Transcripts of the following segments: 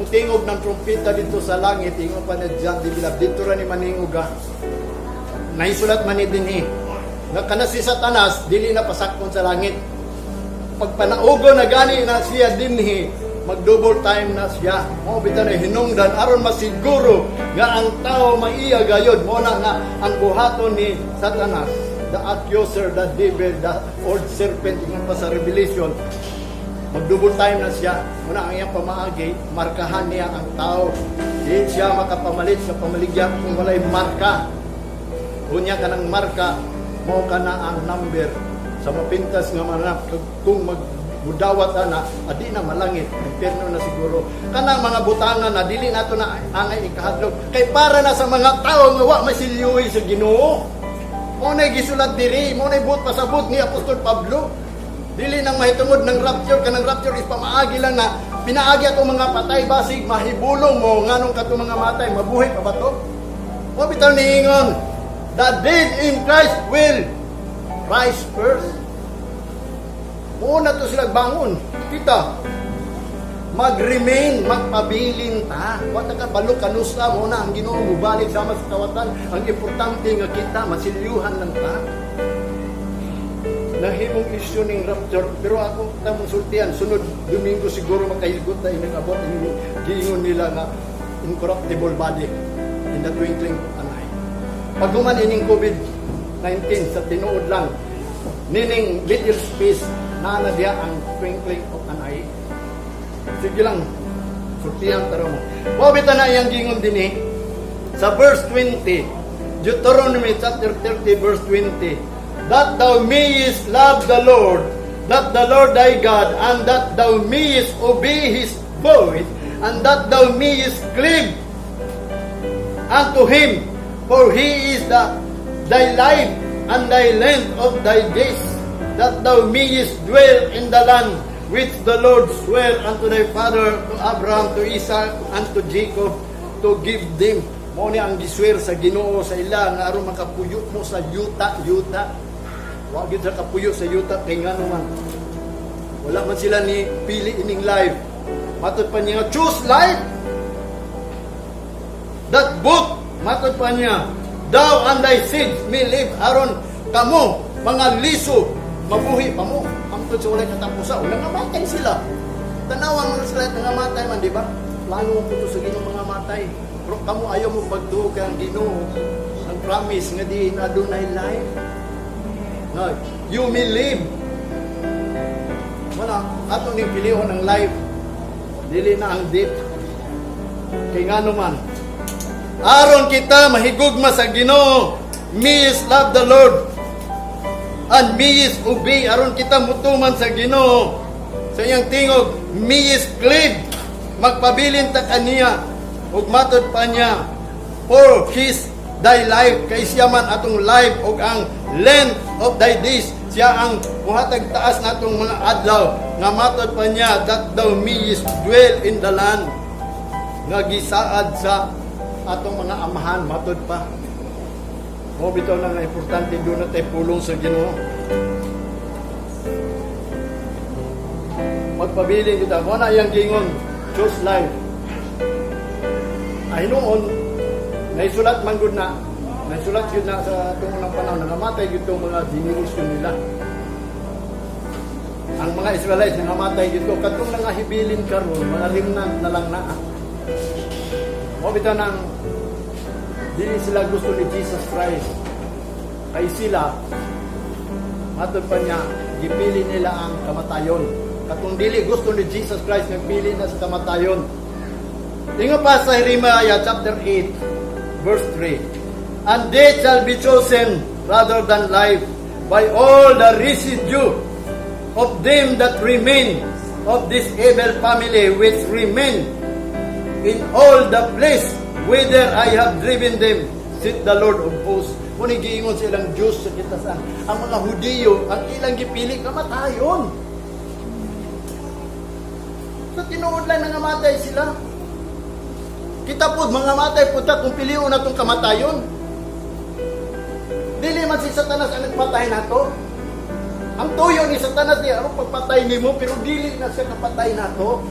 Mutingog ng trumpeta dito sa langit, ingon pa ni John the Beloved, dito ra ni maningog ha. Naisulat man ni dinhi. Nga kana si Satanas, dili na pasakon sa langit. Pagpanaugo na gani na siya dinhi, mag-double time na siya. Mao bitaw na hinungdan aron masiguro nga ang tao maiya gayod. Mo na nga ang buhaton ni Satanas, the accuser, the devil, the old serpent, ingon pa sa Revelation, mag-double time na siya. Muna ang iyang pamaagi, markahan niya ang tao. Di siya makapamalit sa pamaligya kung walay marka. Unya ka ng marka, mo ka na ang number. Sa mapintas nga manap, kung magbudawat ana, adi na malangit, impyerno na siguro. Kanang mga butangan na dili nato na angay ikahadlok. Kay para na sa mga tao nga wa masilyuhi sa Ginoo. Mo na gisulat diri, mo na buot pasabot ni Apostol Pablo. Dili nang mahitungod ng rapture, kanang rapture is pamaagi lang na pinaagi atong mga patay, basig mahibulong mo nganong katong mga matay mabuhi pa ba to? Mo bitaw niingon, the dead in Christ will rise first. Una to sila bangon. Kita, mag-remain, magpabilin ta. Wa ta kabalo kanusa mo na ang Ginoo mubalik sama sa kawatan. Ang importante nga kita masilyuhan lang ta. Nahimong issue ning rapture, pero ako tamong sultian sunod Domingo siguro makahigot na ining abot ining giingon nila nga incorruptible body in the twinkling of an eye. Pag human ining COVID-19, sa tinuod lang nining little space na na diya ang twinkling of an eye. Sige lang, sultihan taro mo. Mao bitaw na iyang gingon dinhi sa verse 20, Deuteronomy chapter 30 verse 20, that thou mayest love the Lord, that the Lord thy God, and that thou mayest obey his voice, and that thou mayest cleave unto him, for he is thy life and thy length of thy days, that thou mayest dwell in the land which the Lord sware unto thy father, to Abraham, to Isaac, and to Jacob, to give them. Mo ni ang giswear sa Ginoo sa ila nga aron makapuyo mo sa yuta, yuta. Wa gyud sa kapuyo sa yuta kay ngano man. Wala man sila ni pili ining life. Matod pa niya, choose life. That book, matod pa niya, thou and thy seed may live, aron kamo, mga liso, mabuhi pa mo. Hangtod sa walay katapusan. Wala nga matay sila. Tanawa mga sila nga matay man, di ba? Plano ko to sa Ginoo mga matay. Pero kamo ayaw mo pagtuo kay ang Ginoo. Ang promise nga di na adunay life. No, you may live. Wala, ato ning pilion ang life. Dili na ang death. Kay ngano man, aron kita mahigugma sa Ginoo, mayest love the Lord and mayest obey, aron kita mutuman sa Ginoo sa iyang tingog, mayest cleave, magpabilin ta kaniya, ug matod pa niya, for his thy life, kay siya man atong life ug ang length of thy days, siya ang muhatag taas natong mga adlaw, nga matod pa niya, that thou mayest dwell in the land nga gisaad sa atong mga amahan, matod pa. Mo bitaw na nga importante doon na tayo pulong sa Ginoo. Magpabilin kita mo na iyang gingon, choose life. Ay noon naisulat man gud na, naisulat gyud na sa atong unang panahon, nangamatay gyud tong mga generasyon nila. Ang mga Israelites nangamatay gyud to. Katong nangahibilin karon, mga remnant na lang naa. Mo bitaw nang dili sila gusto ni Jesus Christ. Kay sila, matod pa niya, gipili nila ang kamatayon. Katong dili gusto ni Jesus Christ, nagpili na sa kamatayon. Ingon pa sa Jeremiah chapter 8, verse 3. And death shall be chosen rather than life by all the residue of them that remain of this evil family which remain in all the place whither I have driven them, said the Lord of hosts. Kung giingon sa ilang Diyos sa kitasan, ang mga Hudiyo, ang ilang gipili, kamatayon. Sa tinuod lang nangamatay sila. Kita po, mga matay po ta kung pilion natong kamatayon. Dili man si Satanas ang nagpatay nato. Ang tuyo ni Satanas niya, ano pagpatay nimo, pero dili na siya kapatay nato.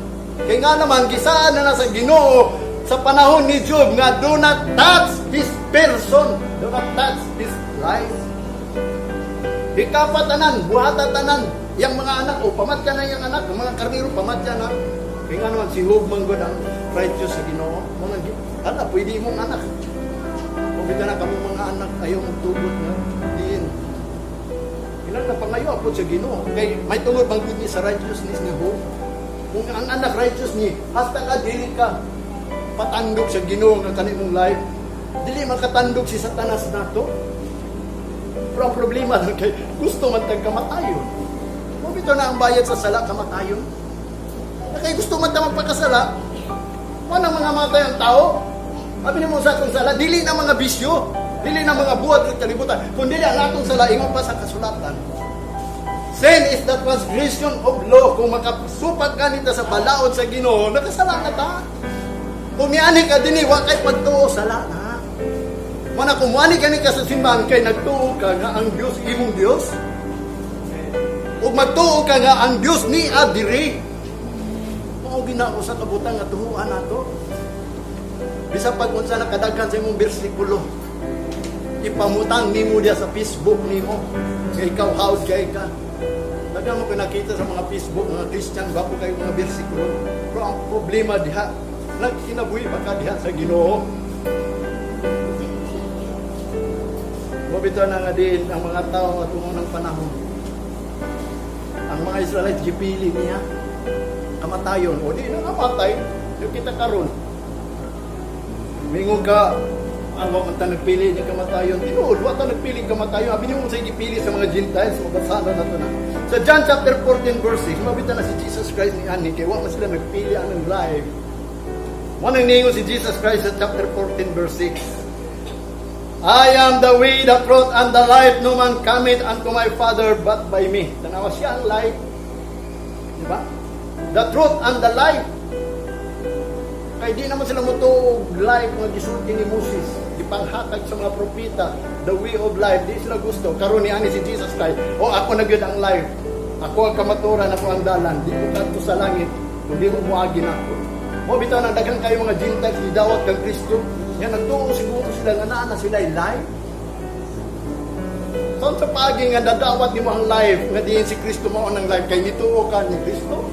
Kay nga naman, gisaan na na sa Ginoo sa panahon ni Job nga do not touch his person, do not touch his life. Hikapa tanan, buhata tanan, yang mga anak, o pamatya na yung anak, ang mga karnero, pamatya na. Kaya nga naman, si Job man gud ang righteous sa Ginoo. Mga, ala, pwede imong anak. O bitaw na kamo mga anak, ayaw magtugot nga. Diin. Ilan na pangayo po sa Ginoo. Kay may tungod bang gud ni sa righteousness ni Job. Kung ang anak righteous ni, hasta ka dili ka patandog sa Ginoo nga kanimong life. Dili makatandog si Satanas nato. Pero ang problema lang kay gusto man tag kamatayon. Mao bitaw na ang bayad sa sala, kamatayon. Na kay gusto man ta magpakasala, mo nang mga matay ang tao. Sabi nimo sa atong sala, dili na mga bisyo, dili na mga buhat sa kalibutan, kundi ang atong sala ingon pa sa kasulatan. Sin is the transgression of law. Kung makasupak ganita sa balaod sa Ginoo, nakasala na ta. Kung miani ka dinhi, wa kay pagtuo, sala na. Mana kung muani gani ka sa simbahan kay nagtuo ka nga ang Dios imong Dios. Ug magtuo ka nga ang Dios ni adiri. Mao ginako sa kabutang nga tuhuan nato. Bisan pag unsa na kadaghan sa imong bersikulo, ipamutang nimo diya sa Facebook nimo. Kay ikaw hawd kay ka. Daghan mo ko nakita sa mga Facebook, mga Christian, gwapo kayo mga bersikulo. Pero ang problema diha, nagkinabuhi ba ka diha sa Ginoo? Mao bitaw na nga din ang mga tao at unang panahon. Ang mga Israelites gipili niya kamatayon o di na namatay yung kita karon. Mingon ka, ang wa man ta nagpili niya kamatayon. Tinuod, wa ta nagpili kamatayon. Abi nimo sa gipili sa mga Gentiles, mabasa na nato na. Sa John chapter 14 verse 6, mabita na si Jesus Christ ni ani kay wa man sila nagpili anang life. Mo nang ningon si Jesus Christ sa chapter 14 verse 6. "I am the way, the truth, and the life. No man cometh unto my Father but by me." Tanawa, siya ang life. Di ba? The truth and the life. Kay di naman sila motuo og life nga gisulti ni Moses, gipanghatag sa mga propeta, the way of life, di sila gusto. Karon ni ani si Jesus Christ, "O ako na gyud ang life. Ako ang kamaturan, ako ang dalan. Di ko kadto sa langit kung di mo muagi nako." Mo bitaw nang daghan kayo mga Gentiles gidawat kang Kristo. Nga nagtuo siguro sila nga naa na sila life. Saan sa paagi nga dadawat nimo ang life nga diin si Kristo mao ang life kay nituo ka ni Kristo?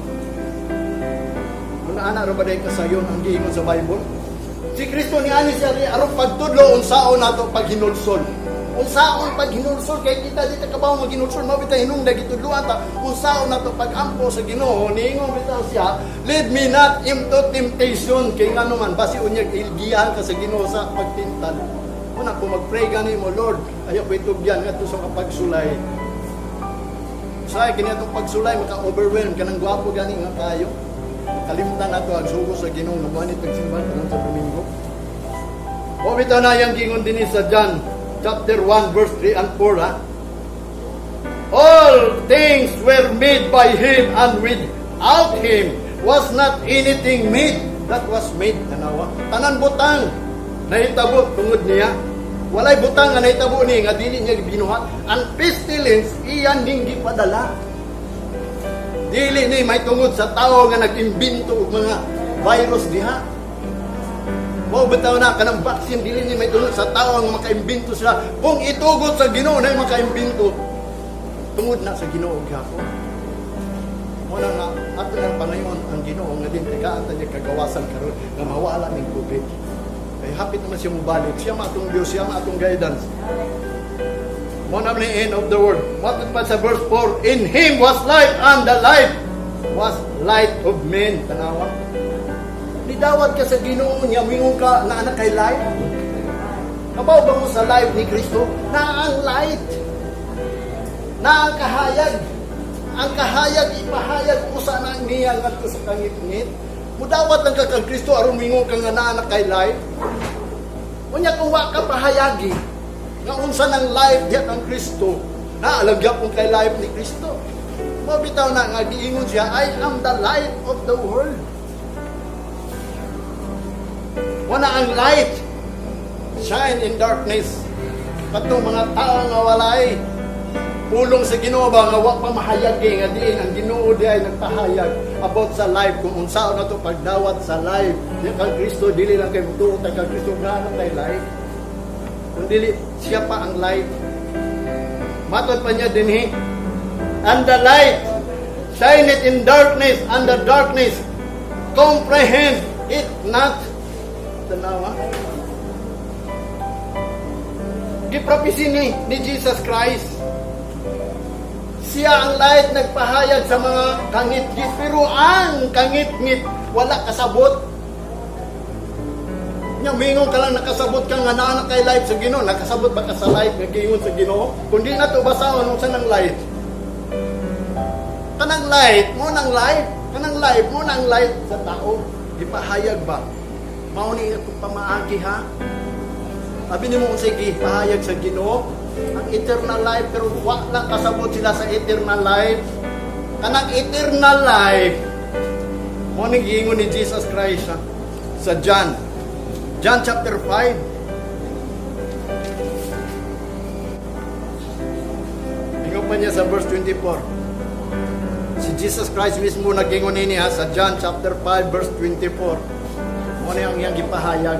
Kung ana ra ba day kasayon ang giingon sa Bible? Si Kristo ni ani siya ri aron pagtudlo unsaon nato paghinulsol. Unsaon paghinulsol kay kita di ta kabaw maghinulsol, mao bitay hinungda gitudloan ta unsaon nato pagampo sa Ginoo. Niingon bitaw siya, "Lead me not into temptation," kay ngano man basi unyag ilgiyahan ka sa Ginoo sa pagtintal. Una kung mag-pray gani mo, "Lord, ayaw ko itugyan ngadto sa pagsulay." Usahay kini atong pagsulay maka-overwhelm kanang gwapo gani nga kayo. Kalimtan nato ang sugo sa Ginoo nga muani tag simbahan karon sa Domingo. O bitaw na yang gingon dinhi sa John chapter 1 verse 3 and 4, ha. "All things were made by him, and without him was not anything made that was made." Tanawa. Tanan butang nahitabo tungod niya. Walay butang nga nahitabo ni nga dili niya gibinuhat. Ang pestilence iyan ning gipadala. Dili ni may tungod sa tao nga nag-imbento og mga virus diha. Mao bitaw na kanang vaccine, dili ni may tungod sa tao nga makaimbento sila. Kung itugot sa Ginoo na makaimbento, tungod na sa Ginoo gyapon. Mo na nga ato nang pangayon ang Ginoo nga din tagaan ta niya kagawasan karon nga mawala ning COVID. Kay hapit naman siya mobalik, siya atong Dios, siya atong guidance. Mo na ni end of the world. Matod pa sa verse 4, "In him was life, and the life was light of men." Tanawa. Nidawat ka sa Ginoo niya, mingon ka na anak kay life. Kabaw ba mo sa life ni Kristo? Na ang light. Na ang kahayag. Ang kahayag ipahayag usa na niya ngadto sa kangitngit. Mudawat lang ka kang Kristo aron mingon ka nga naa na kay life. Unya kung wa ka pahayagi nga unsa ng life diha kang Kristo, na alam gyapon kay life ni Kristo. Mao bitaw na nga giingon siya, "I am the light of the world." Wala ang light shine in darkness. Katong mga tao nga walay Pulong sa Ginoo ba nga wa pa mahayag kay nga diin ang Ginoo di ay nagpahayag about sa life, kung unsaon na to pagdawat sa life. Di kang Kristo, dili lang kay mutuo ta kang Kristo nga na tay life. Kung dili siya pa ang life. Matod pa niya dinhi, "And the light shineth in darkness, and the darkness comprehend it not." Tanawa. Giprophecy ni Jesus Christ. Siya ang light, nagpahayag sa mga kangitngit, pero ang kangitngit wala kasabot. Nya mingon ka lang nakasabot ka nga naa na kay life sa Ginoo, nakasabot ba ka sa life nga giingon sa Ginoo? Kung di na to basahon unsa nang light. Kanang light mo nang life, kanang life mo nang light sa tao. Gipahayag ba? Mao ni akong pamaagi, ha. Abi nimo unsay gipahayag sa Ginoo? Ang eternal life, pero wa lang kasabot sila sa eternal life. Kanang eternal life mo ni giingon ni Jesus Christ, ha? Sa John. John chapter 5. Ingon pa niya sa verse 24. Si Jesus Christ mismo nagingon nini, ha, sa John chapter 5 verse 24. Mo ni ang iyang gipahayag.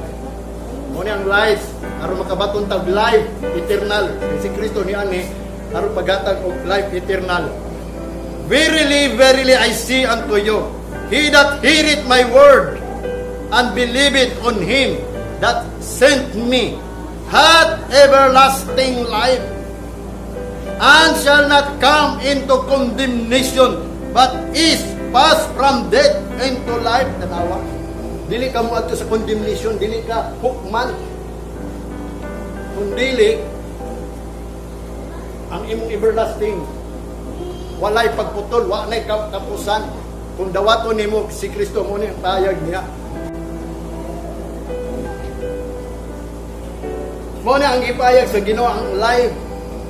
Mo ni ang life aron makabaton tag life eternal. Kay si Kristo ni ani aron paghatag og life eternal. "Verily, verily, I say unto you, he that heareth my word and believeth on him that sent me hath everlasting life, and shall not come into condemnation, but is passed from death into life." Tanawa. Dili ka mo adto sa condemnation, dili ka hukman. Kung dili, ang imong everlasting, walay pagputol, wa nay kapusan. Kung dawaton nimo si Kristo, mo ni ang pahayag niya. Mo ni ang gipahayag sa Ginoo, ang life.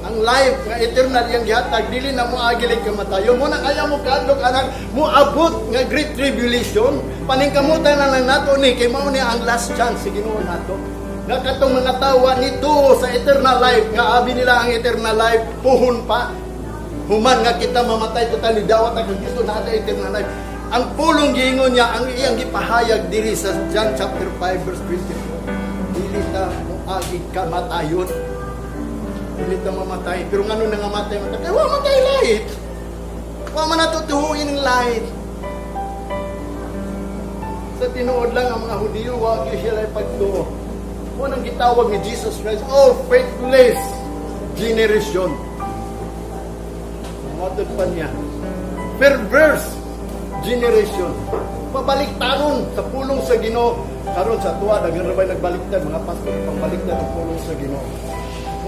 Ang life nga eternal yang gihatag, dili na mo agilig kamatayon. Mo na kaya mo kadlok anang moabot nga great tribulation. Paningkamutan na lang nato ni kay mao ni ang last chance sa Ginoo nato. Nga katong mga tawa nito sa eternal life nga abi nila ang eternal life puhon pa. Human nga kita mamatay, total ni dawat ang Kristo na eternal life. Ang pulong giingon niya, ang iyang gipahayag diri sa John chapter 5 verse 24. Dili ta moagi kamatayon. Dili ta mamatay. Pero ngano na nga matay man? Kay wa man tay light. Wa man nato tuhuin ang light. Sa tinuod lang, ang mga Hudiyo, wa gyud sila pagtuo. Mo nang gitawag ni Jesus Christ, "Oh faithless generation." Matod pa niya, "Perverse generation." Pabaliktaron sa pulong sa Ginoo. Karon sa tuwa daghan ra bay nagbaliktad, mga pastor pambaliktad ang pulong sa Ginoo.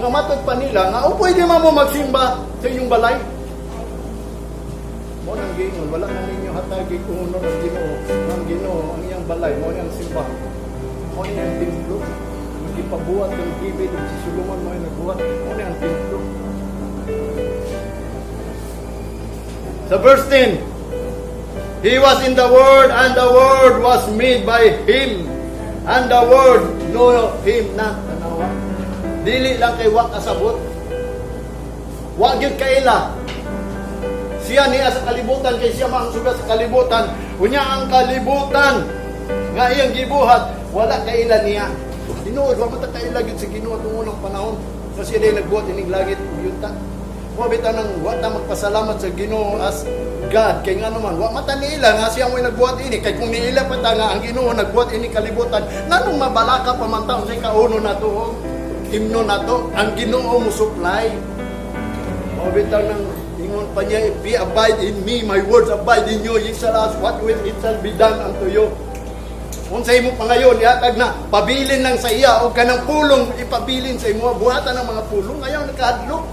Nga matod pa nila nga, "Oh, pwede man mo magsimba sa inyong balay." Mo nang giingon, wala na ninyo hatagi honor ang Ginoo. Ang Ginoo ang iyang balay, mo ang simbahan. Mo ni ang templo. Gipabuhat ng David ug si Solomon mo ang nagbuhat. Mo ni ang templo. Sa verse 10, "He was in the world, and the world was made by Him, and the world know Him not." Tanawa. Dili lang kay wa kasabot. Wa gyud kaila. Siya niya sa kalibutan kay siya man ang suga sa kalibutan. Unya ang kalibutan nga iyang gibuhat, wala kaila niya. Tinuod, wa man ta kaila gyud sa Ginoo atong unang panahon. Kasi siya nagbuhat ining langit ug yuta. Wa bitaw nang wa ta magpasalamat sa Ginoo as God kay ngano man wa mata nila nga siya mo'y nagbuhat ini. Kay kung niila pa ta nga ang Ginoo nagbuhat ini kalibutan, nganong mabalaka pa man ta unsay kauno nato o himno nato, ang Ginoo mo supply? Mao bitaw nang ingon pa niya, "If ye abide in me, my words abide in you, ye shall ask what will, it shall be done unto you." Unsay mo pangayon, ihatag na, pabilin lang sa iya, o kanang pulong, ipabilin sa imo, buhatan ng mga pulong, ayaw nakahadlok.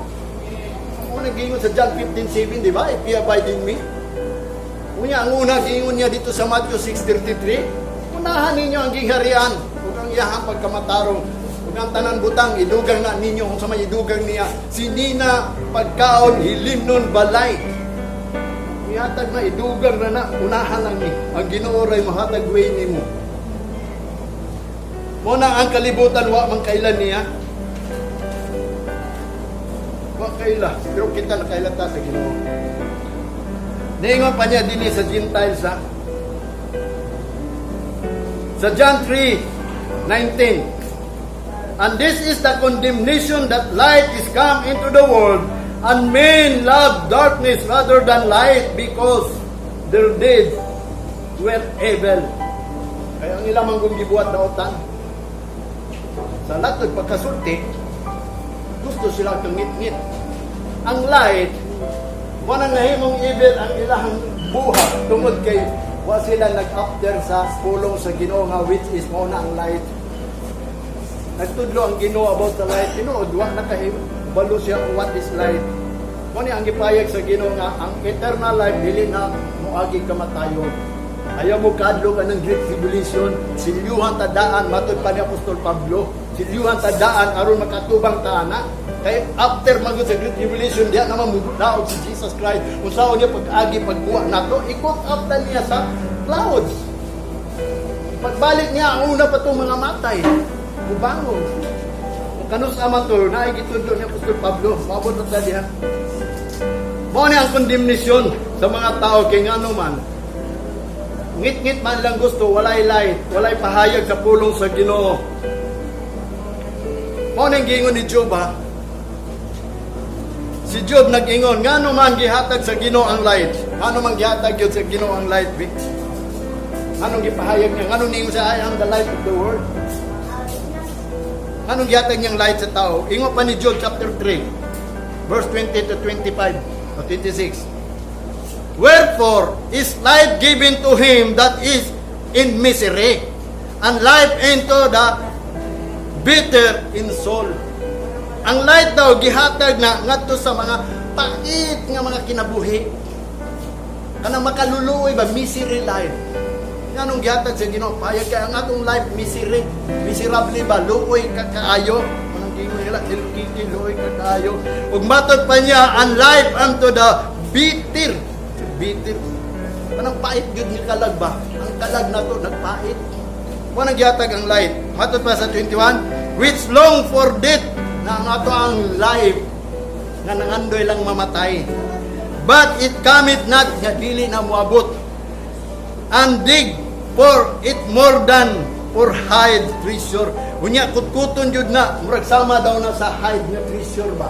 Ang unang giingon sa John 15:7, di ba? "If ye abide in me." Unya, ang una giingon niya dito sa Matthew 6:33, unahan ninyo ang gingharian, ug ang iyahang pagkamatarong, ug ang tanan butang, idugang na ninyo. Kung sa may idugang niya, sinina, pagkaon, hilimnon, balay. Ihatag na, idugang na na, unahan lang ni. Ang Ginoo ray mahatag way nimo. Mo na ang kalibutan wa man kailan niya. Wa Wa kaila, pero kita nakaila ta sa Ginoo. Niingon pa niya dinhi sa Gentiles, ha. Sa John 3:19. "And this is the condemnation, that light is come into the world, and men love darkness rather than light because their deeds were evil." Kaya ang ilang manggong gibuhat, daotan. Sa latod pagkasulti, gusto sila kangit-ngit. Ang light, wala nahimong evil ang ilang buhat tungod kay wa sila nag-after sa pulong sa Ginoo nga which is mao na ang light. Nagtudlo ang Ginoo about the light. Tinuod, wa nakahibalo siya kung what is light. Mao ni ang gipayag sa Ginoo nga ang eternal life dili na moagi kamatayon. Ayaw mo kadlok ka ng Great Tribulation, silyuhan ta daan, matod pa ni Apostol Pablo. Silyuhan ta daan aron makatubang ta ana. Kay after magud sa Great Tribulation, diya naman mudaog si Jesus Christ. Unsaon niya pag-agi pagkuha nato, ikot up na niya sa clouds. Pagbalik niya, ang una pa itong mga matay. Mubangon. Kung kanus man to, naay gitudlo ni Apostol Pablo. Maabot na ta diha. Mao ni ang condemnation sa mga tao kay ngano man ngit-ngit man lang gusto, walay light, walay pahayag sa pulong sa Ginoo. Mao ning giingon ni Job, ha. Si Job nag-ingon, ngano man gihatag sa Ginoo ang light? Ngano man gihatag gyud sa Ginoo ang light, Vic? Anong gipahayag niya? Nganong niingon siya, "I am the light of the world"? Anong gihatag niyang light sa tao? Ingon pa ni Job chapter 3, verse 20 to 25 o 26. "Wherefore is light given to him that is in misery, and life into the bitter in soul?" Ang light daw gihatag na ngadto sa mga pait nga mga kinabuhi. Kanang makaluluoy ba, misery life. Nganong gihatag sa Ginoo? Payag kay ang atong life misery, miserable ba, luoy ka kaayo. Manang gingon nila, Hello, luoy ka kaayo. Ug matod pa niya, "And life unto the bitter." Bitter. Kanang pait gyud nga kalag ba? Ang kalag nato nagpait. Wa gihatag ang light. Matod pa sa 21, "Which long for death," na ang ato ang life nga nangandoy lang mamatay. "But it cometh not," nga dili na moabot. "And dig for it more than for hid treasure." Unya kutkuton jud na, murag sama daw na sa hide nga treasure ba.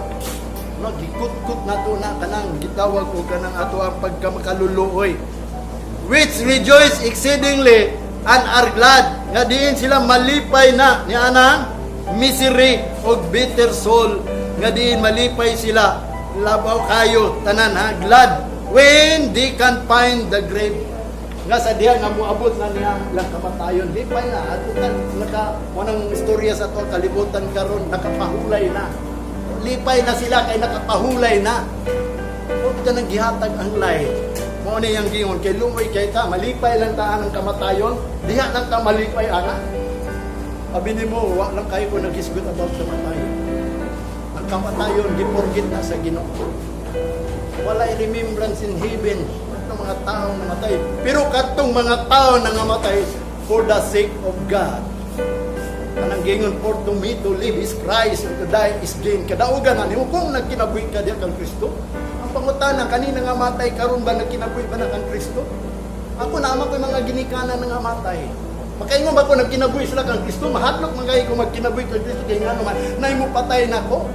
No, gikutkut na to na kanang gitawag ko kanang ato ang pagkamakaluluoy. "Which rejoice exceedingly and are glad," nga diin sila malipay na ni anang misery og bitter soul, nga diin malipay sila labaw kayo tanan, ha, glad when they can find the grave, nga sa diha nga moabot na niya lang kamatayon, lipay na ato kan naka wanang istorya sa ato kalibutan karon, nakapahulay na, lipay na sila kay nakapahulay na. Huwag ka nang gihatag ang light. Mao ni yang gingon kay luoy kay ta, malipay lang ta ang kamatayon, diha lang ta malipay ana. Abi nimo, wa lang kayo ko naghisgot about kamatay. Ang kamatayon giporgit na sa Ginoo. Walay remembrance in heaven ng mga taong namatay. Pero katong mga tao na namatay for the sake of God. Anang gingon, "For to me to live is Christ and to die is gain." Kadaugan na nimo kung nagkinabuhi ka diha kang Kristo. Ang pangutana, kanina nga matay karon ba, nagkinabuhi ba na kang Kristo? Ako na ko mga ginikanan na nga matay. Makaingon ba ko nagkinabuhi sila kang Kristo? Mahadlok man kayo kung magkinabuhi kang Kristo kay ngano man nay mo patay nako.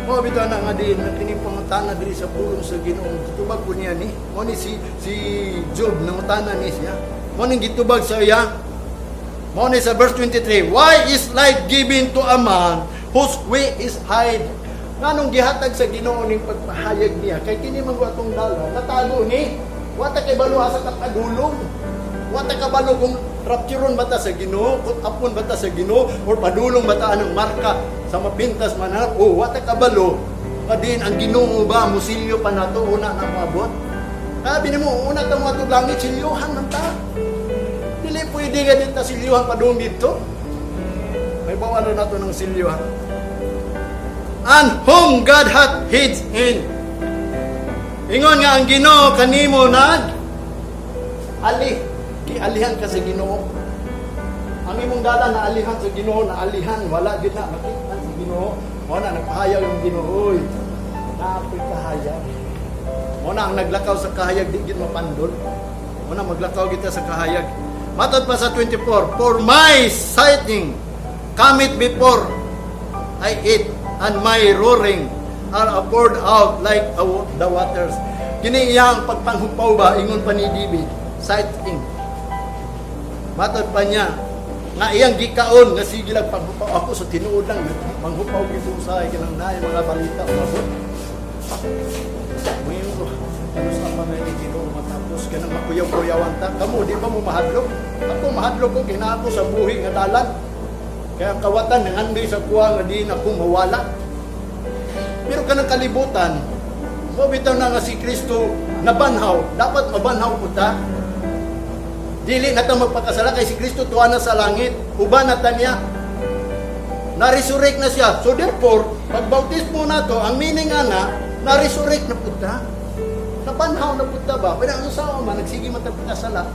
Mao bitaw na nga din na kining pangutana diri sa pulong sa Ginoo, gitubag ko niya ni. Mo ni si Job nangutana ni siya. Mo ning gitubag sa iya. Mo ni sa verse 23, "Why is light given to a man whose way is hid?" Nganong gihatag sa Ginoo ning pagpahayag niya? Kay kini man atong dala, natago ni. Wa ta kay balo asa ta padulong. Wa ta kabalo kung rapturon ba ta sa Ginoo, kung apon ba ta sa Ginoo, or padulong ba ta anang marka sa mapintas man o wa ta kabalo. Kadin ang Ginoo ba musilyo pa nato una na moabot. Sabi nimo una ta mo atong langit, silyuhan man ta. Dili pwede nga din ta silyuhan padung didto. May bawa na nato ng silyuhan. "And whom God hath hid in." Ingon nga ang Ginoo kanimo nag ali, gialihan ka sa Ginoo. Ang Ang imong dalan naalihan sa Ginoo, naalihan, wala gid na makita sa Ginoo. Mao na nagpahayag ang Ginoo, "Oy, naa ko'y kahayag." Mao na ang naglakaw sa kahayag di gid mapandol. Mao na maglakaw kita sa kahayag. Matod pa sa 24, "For my sighing cometh before I eat, and my roaring are poured out like the waters." Kini iyang pagpanghupaw ba, ingon pa ni David, sighing. Matod pa niya, nga iyang gikaon nga sige lang panghupaw. Ako sa tinuod lang, panghupaw gid usahay kanang naay mga balita umabot. Ngayon ko, ano sa pa na Ginoo matapos kanang makuyaw-kuyawan ta. Kamo, di ba mo mahadlok? Ako mahadlok ko, kina ako sa buhi nga dalan. Kaya ang kawatan nangandoy sa kuha nga di na ako mawala. Pero kanang kalibutan, mo bitaw na nga si Kristo nabanhaw, dapat mabanhaw po ta. Dili na ta magpakasala kay si Kristo tuwa na sa langit, uban na ta niya. Na-resurrect na siya. So therefore, pag bautismo nato, ang meaning ana, na-resurrect na pud ta. Nabanhaw na pud ta ba? Pero ang usawa man, nagsige man ta pagkasala.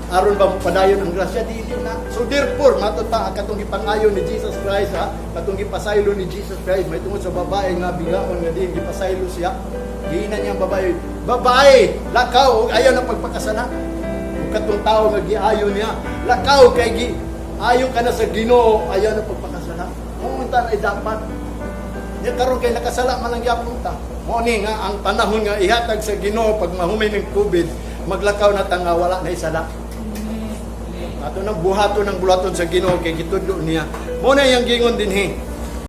Aron ba padayon ang grasya? Dili na. So therefore, matod pa ang katong gipangayo ni Jesus Christ ha, katong gipasaylo ni Jesus Christ, may tungod sa babae nga bigaon nga din gipasaylo siya. Giingnan niya ang babae, "Babae, lakaw ug ayaw na pagpakasala." Ug katong tao nga giayo niya, "Lakaw kay gi ayo ka na sa Ginoo, ayaw na pagpakasala." Mao ta ay dapat. Nya karon kay nakasala man ang gyapon ta. Mao ni nga ang panahon nga ihatag sa Ginoo pag mahumay ng COVID, maglakaw na ta nga wala na isala. Ato nang buhaton ang buluhaton sa Ginoo kay gitudlo niya. Mao na iyang gingon dinhi.